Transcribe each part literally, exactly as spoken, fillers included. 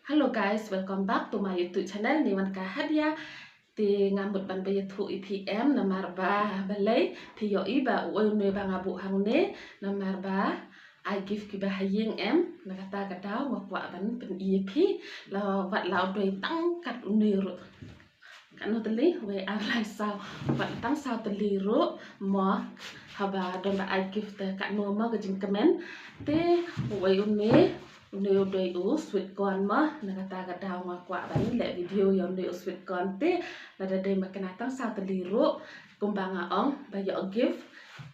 Hello guys, welcome back to my YouTube channel. Ni wan ka Hadia. Te nga mut ban ba ïathuh ïa phi em, namar ba balei phi ïohi ba uei une ba nga buh hangne, namar ba ai gift kiba ha ïing em. Na kata ka daw nga kwah ban pyni ïa phi. La wat la u dei tang kat une ruh. Katno tylli, wei, ar, lai, saw, wat tang saw tylli ruh mo. Haba don ba ai gift te katno mo ka jingkmen. Te uei une, une u dei u sweet corn mo. Na kata ka daw nga kwah ban leh video ïa une u sweet corn. Te lada dei ma kane tang saw tylli ruh, kumba nga ong, ba ïoh gift,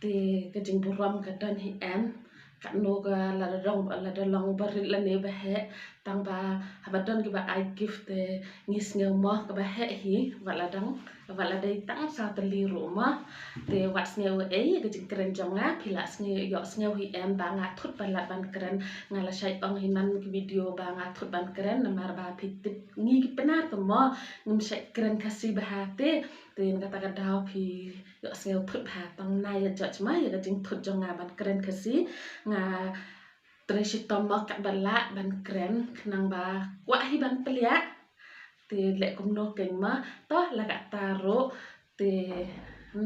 te ka jingburom ka don hi em. Katno ka, lada dang, lada long barit lane ba heh, tang ba haba don kiba ai gift te ngi sngew mo kaba heh hi, wat la dang, wat la dei tang saw tylli ruh mo. Te wat sngew ei ka jingkren jong nga, phi la sngew, ïohsngew hi em ba nga thut palat ban kren. Nga la shait ong hi man ki video ba nga thut ban kren, namar ba phi tip ngi ki Pnar te mo ngim shait kren Khasi bha te. Te na kata ka daw phi ïohsngew thut bha, tang na ïa judge ma ïa ka jingthut jong nga ban kren Khasi. Nga trei shitom mo katba lah ban kren, khnang ba kwah hi ban plie. Te leh kumno keiñ ma, to la kata ruh. Te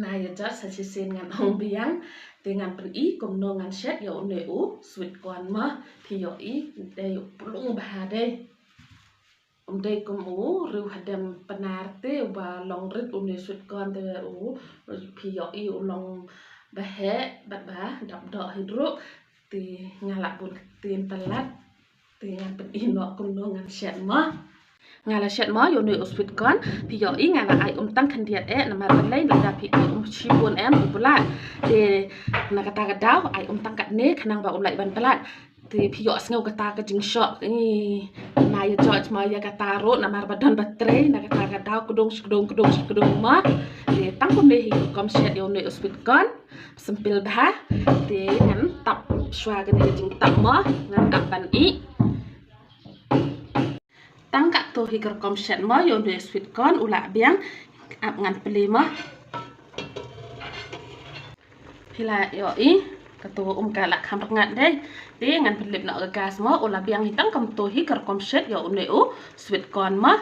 na ïa judge sa shisien ngan ong biang. Te ngan pyni kumno ngan shet ïa une u sweet corn ma. Phi ïohi, dei u plung bha dei. Um dei kum u riew hadem Pnar te uba long rit une sweet corn te u, phi ïohi u long ba heh bad ba dap doh hi ruh. Te nga la bun ktien palat. Te ngan pyni noh kumno ngan shet mo. Nga la shet mo ïa une u sweet corn. Phi ïohi nga la ai um tang khyndiat eh, namar balei, lada phi ai um shibun em u plat. Te na kata ka daw ai um tang katne khnang ba u lait ban plat. Te phi ïohsngew kata ka jingshoh. Ih, na ïa judge ma ïa kata ruh namar ba don ba trei, na kata ka daw kdung shi kdung, kdung shi kdung ma. Te tang kumne hi ka rukom shet ïa une u sweet corn. Simple bha. Te ngan tap shuwa kane ka jingtap ma, ngan ap ban ih. Tang katto hi ka rukom shet ma ïa une u sweet corn, u lah biang. Ap ngan plie ma. Phi la ïohi, kato um ka la kham rngat dei. Te ngan pynlip noh ka gas mo, u la biang hi tang kumto hi ka rukom shet ïa une u sweet corn ma.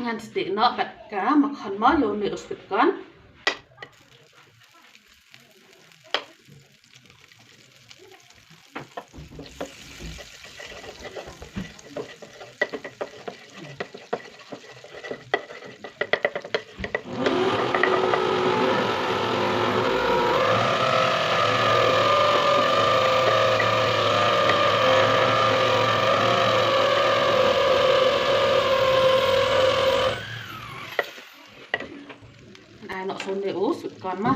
Ngan stick noh bad ka makhon mo ïa une u sweet corn. Ai noh shuh une u sweet corn ma.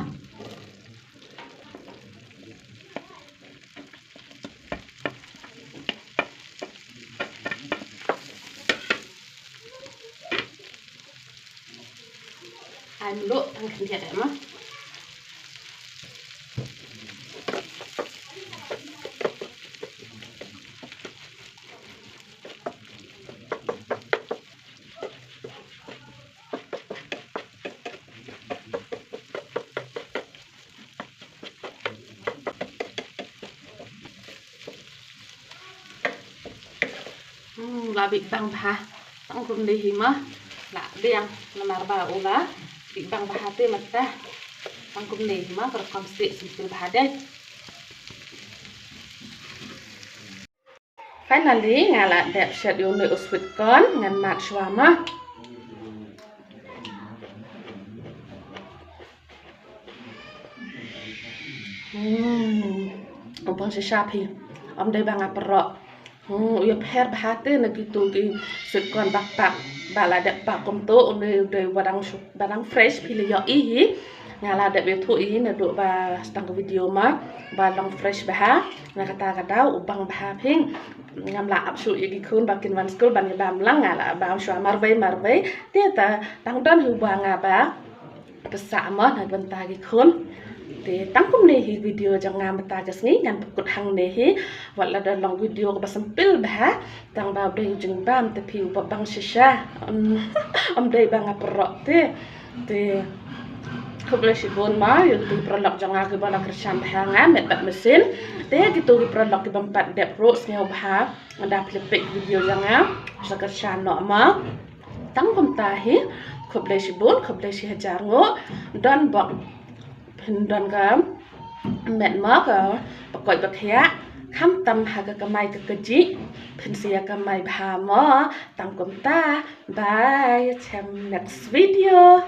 Ai mluh tang khyndiat eh ma. Hmm, la bit bang bha. Tang kumne hi ma. La biang namar ba u la bit bang bha te mynta. Tang kumne hi ma, ka rukom stick simple bha dei. Finally, nga la dep shet ïa une u sweet corn, ngan mad shuwa ma. Hmm. U pang shisha phi. Ym dei ba nga pyrshah. Hmm, u ïapher bha te na kitu ki sweet corn bakpak. Ba la dep ba kumto, une u dei ba dang shu-, ba dang fresh phi la ïohi hi. Nga la dep ïathuh hi naduh ba sdang ka video ma, ba long fresh bha. Na kata ka daw u bang bha phi. Ngam lah ap shuh ïa ki khun ba kin wan skul ban ïa bam lang, nga lah bam shuwa marwei marwei. Te ta tang don hi u ba nga ba pisa mo na bynta ki khun. Te tang kumne hi video jong nga mynta ka sngi, ngan pynkut hangne hi. Wat la don long video kaba sempil bha, tang ba u dei u jingbam te phi u ba bang shisha. Ym, ym dei ba nga pyrshah te. Te khublei shibun ma ïa kito ki paralok jong nga kiba la kyrshan bha ha nga met bad mynsiem. Te kito ki paralok kiba ym pat dep ruh, sngewbha lada phi la peit video jong nga, sa kyrshan noh ma. Tang kumta hi, khublei shibun, khublei shihajar nguh. Don bok phin don ka met mo, kaba koit ba khiah, khamtam ha ka kamai ka kajih, phin sa ïa kamai bha mo. Tang kumta, bye, chem next video.